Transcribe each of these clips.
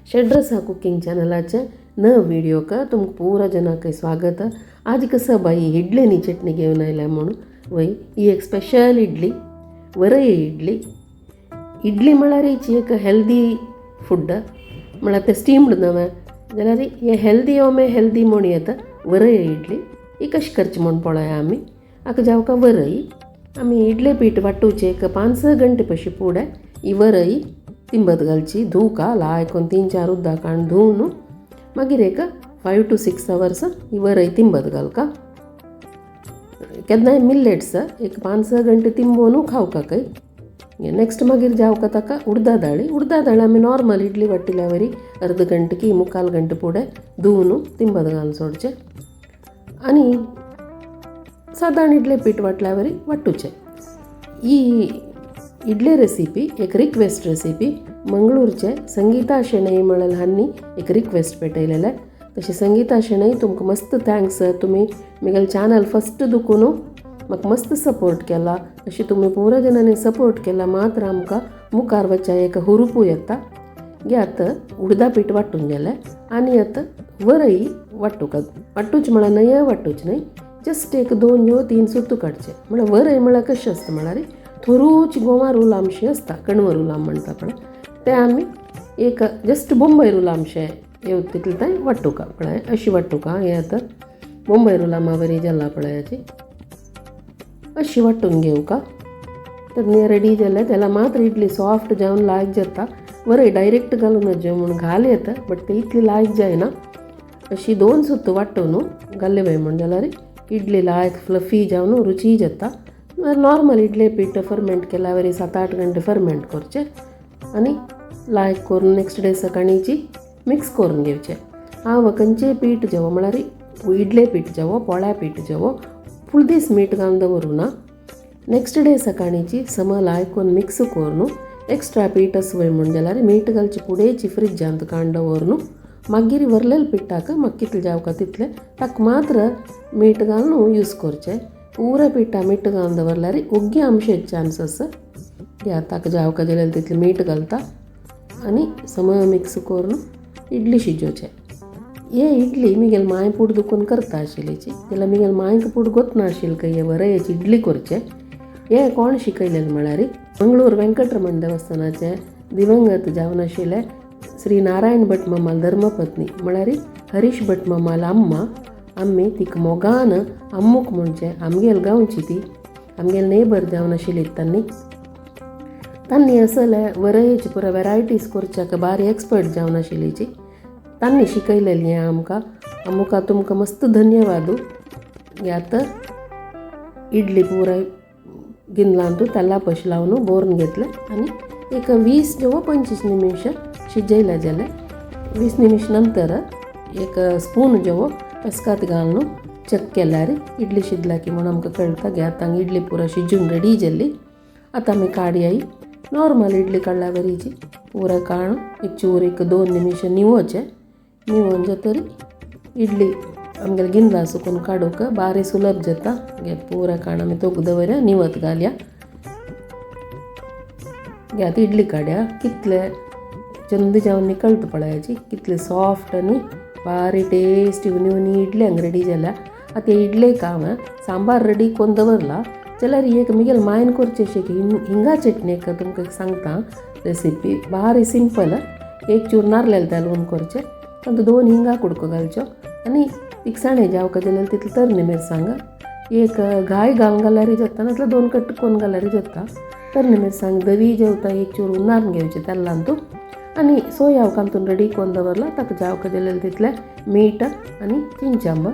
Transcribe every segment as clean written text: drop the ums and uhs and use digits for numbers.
षड्रसा cooking चॅनलाचे नव व्हिडिओक तुमकां पुरा जनाक स्वागत. आज कसं बाई इडलेनी चटणी घेवन आयल्या म्हणून वय ही एक स्पेशल इडली, वरय इडली. इडली म्हळ्यार एक हेल्दी फूड, म्हळ्यार तें स्टीम्ड नवें जाल्यार हें हेल्दी ओमे हेल्दी म्हूण येता. वरय इडली ही कशी करची म्हूण पळोवया आमी. हाका जावका वरय आमी इडले पीठ वांटूचे एक 5-6 घंटे पशी पुडे ही वरय तिंबत घालची, धुवका लायक 3-4 उदक काडून धुवन मागीर एक 5 to 6 hours ही वरय तिंबत घालका. केन्नाय मिलेट्स एक 5-6 घंटे तिंबोवन खावका काय. नेक्स्ट मागीर जावका ताका उडदा दाळी. उडदा दाळी आमी नॉर्मल इडली वाटिल्या वरी अर्द घंटे की मुखाल घंटे पुडे धुवन तिंबत घालून सोडचें आनी सादारण इडले पीठ वाटल्या वरी वाटूचें. ही इडली रेसिपी एक रिक्वेस्ट रेसिपी, मंगळूरचे संगीता शेणई म्हळ्यार हांणी एक रिक्वेस्ट पेटयलेलें. तशें संगीता शेणई तुमकां मस्त thanks, तुमी म्हगेलें चॅनल फस्ट दुखून म्हाका मस्त सपोर्ट केला. अशें तुमी पुरा जणांनी सपोर्ट केला मात्र आमकां मुखार वचच्या एक हुरुपू येता. गे आतां उडदा पीठ वांटून गेलें आनी आतां वरय वांटूका. वांटूच म्हळ्यार न्हय, वांटूच न्हय, जस्ट एक 2 ह्यो 3 सुत्तू काडचे. म्हळ्यार वरय म्हळ्यार कशें आसता म्हळ्यार थोरूच गोवा रुलामशें आसता, कणव रुलाम म्हणटा पळय तें आमी एक जस्ट बोंबय रुलामशें येवता तितलें तें वांटूका पळय, अशी वांटूका. हें आतां बोंबय रुलामा बरी जाला पळयाची, अशी वांटून घेवका. तर रेडी जालें त्याला मात्र इडली सॉफ्ट जावन लायक जाता. वरय डायरेक्ट घालून जेव म्हूण घाल येता, बट ते इतली लायक जायना. अशी 2 सुत्त वांटून घाल्ले वय म्हूण जाल्यार इडली लायक फ्लफी जावन रुची जाता. नॉर्मल इडले पीठ फर्मेंट केल्या वरी 7-8 घंटे फर्मेंट करचें आनी लायक करून नेक्स्ट डे सकाळीची मिक्स करून घेवचें. हांव खंयचें पीठ जेवो म्हळ्यार इडले पीठ जेवो, पोळ्या पीठ जेवो, फूल दीस मीठ घालून दवरूं ना. नेक्स्ट डे सकाळीची सम लायक करून मिक्स करून एक्स्ट्रा पीठ आसवय म्हूण जाल्यार मीठ घालचे पुडेची फ्रिजांत काडून दवरून मागीर वरलेले पिठाक म्हाका कितलें जावका तितलें ताका मात्र मीठ घालून यूज करचें. पुरा पिठा मीठ घालून दवरल्यार ओग्गी आमशे चान्सस. ह्या ताका जावका जाल्यार तितलें मीठ घालता आनी सम मिक्स करून इडली शिजोवचें. हे इडली म्हगेले मांय पूड दुखून करता आशिल्लीची, जाल्यार म्हगेले मांयक पूड गोतना आशिल्लें खंय वरयेची इडली करचें. हें कोण शिकयलेलें म्हळ्यार मंगळूर वेंकटरमण देवस्थानाचें दिवंगत जावन आशिल्लें श्री नारायण भट मामाल धर्मपत्नी म्हळ्यार हरीश भट मामाल अम्मा. आमी तिका मोगान अम्मूक म्हणचें, आमगेल गांवची ती, आमगेल नेबर जावन आशिल्ली. तांणी तांणी असले वरयेची पुरा वेरायटीज करच्याक बारी एक्सपर्ट जावन आशिल्लीची, तांणी शिकयलेली हें आमकां. आमकां तुमकां मस्त धन्यवाद. आतां इडली पुरा गिन्नांतू तेला पशी लावन बोरून घेतलें आनी एक 20 जेवो 25 निमिश शिजयलें जालें. 20 निमिश नंतर एक स्पून जेवो पेस्कात घालून चॅक केल्यार इडली शिजला की म्हूण आमकां कळटा. गे आतां इडली पुरा शिजून रेडी जाल्ली. आतां आमी काडयाय नॉर्मल इडली काडल्या वरीची पुरा काडून एक चूर एक 2 निमिश निवोचें. निवोवन जातरी इडली आमगेले गिन्ना सुकून काडूंक बारी सुलभ जाता. गे पुरा काडून आमी तोग दवरया, निवत घालया. गे आतां इडली काडया, कितले चंद जावन निकळटा पळयाची, कितले सॉफ्ट आनी बारी टेस्टी उनी उनी इडली हांगा रेडी जाल्या. आतां इडलेक हांवें सांबार रेडी करून दवरला. जाल्यार एक म्हगेले मायन करचें अशें की हिंगा चटणी एक तुमकां सांगता रेसिपी, बारी सिंपल. एक चूर नारलेलें तेल हून करचें, तातूंत 2 हिंगा कुडको घालच्यो आनी तिखसाणे जावका जाल्यार तितलें तरणी मिरसांग एक घाय घालून घाल्यार जाता, नाजाल्यार 2 कट करून घाल्यार जाता. तरणी मिरसांग धवी जेवता एक चूर उन्नान घेवचें तेलांतू आनी सोया कांतून रेडी करून दवरला ताका जावका जाल्यार तितलें मीठ आनी चिंचांब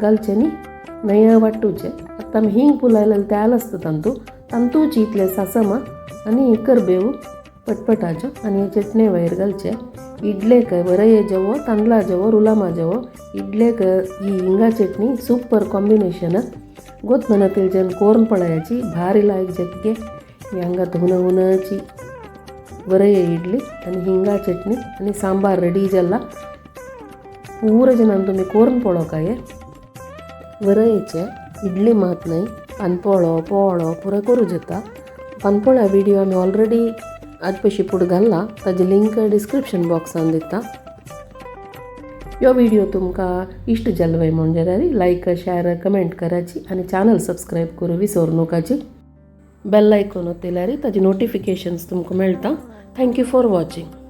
घालचें न्ही नया वांटूचें. आतां आमी हिंग पुलायलेलें तेल आसता तातूंत तातूंच इतलें सासम आनी करबेव पटपटाच्यो आनी चटणे वयर घालचें. इडलेक वरये जेवो, तांदळा जेवो, रुलामा जेवो, इडलेक ही हिंगा चटणी सुपर कॉम्बिनेशन. गोतमना तेलच्यान कोरून पळयाची भारी लायक जातगे. हांगा हुन हुनाची वरये इडली आनी हिंगा चटणी आनी सांबार रेडी जाला. पुरा जणान तुमी कोरून पळोवंक. वरयेचे इडली मात न्हय, पानपोळो पोळो पुरा करूं जाता. पानपोळ्या विडियो आमी ऑलरेडी आजपेशी पुड घालला, ताजी लिंक डिस्क्रिप्शन बॉक्सान दिता. यो व्हिडिओ तुमकां इष्ट जालो म्हूण जाल्यार लायक, शेअर, कमेंट कराची आनी चॅनल सबस्क्रायब करूं विसरू नकाची. बेल आयकॉन ओत्तल्यार ताजी नोटिफिकेशन्स तुमकां मेळटा. Thank you for watching.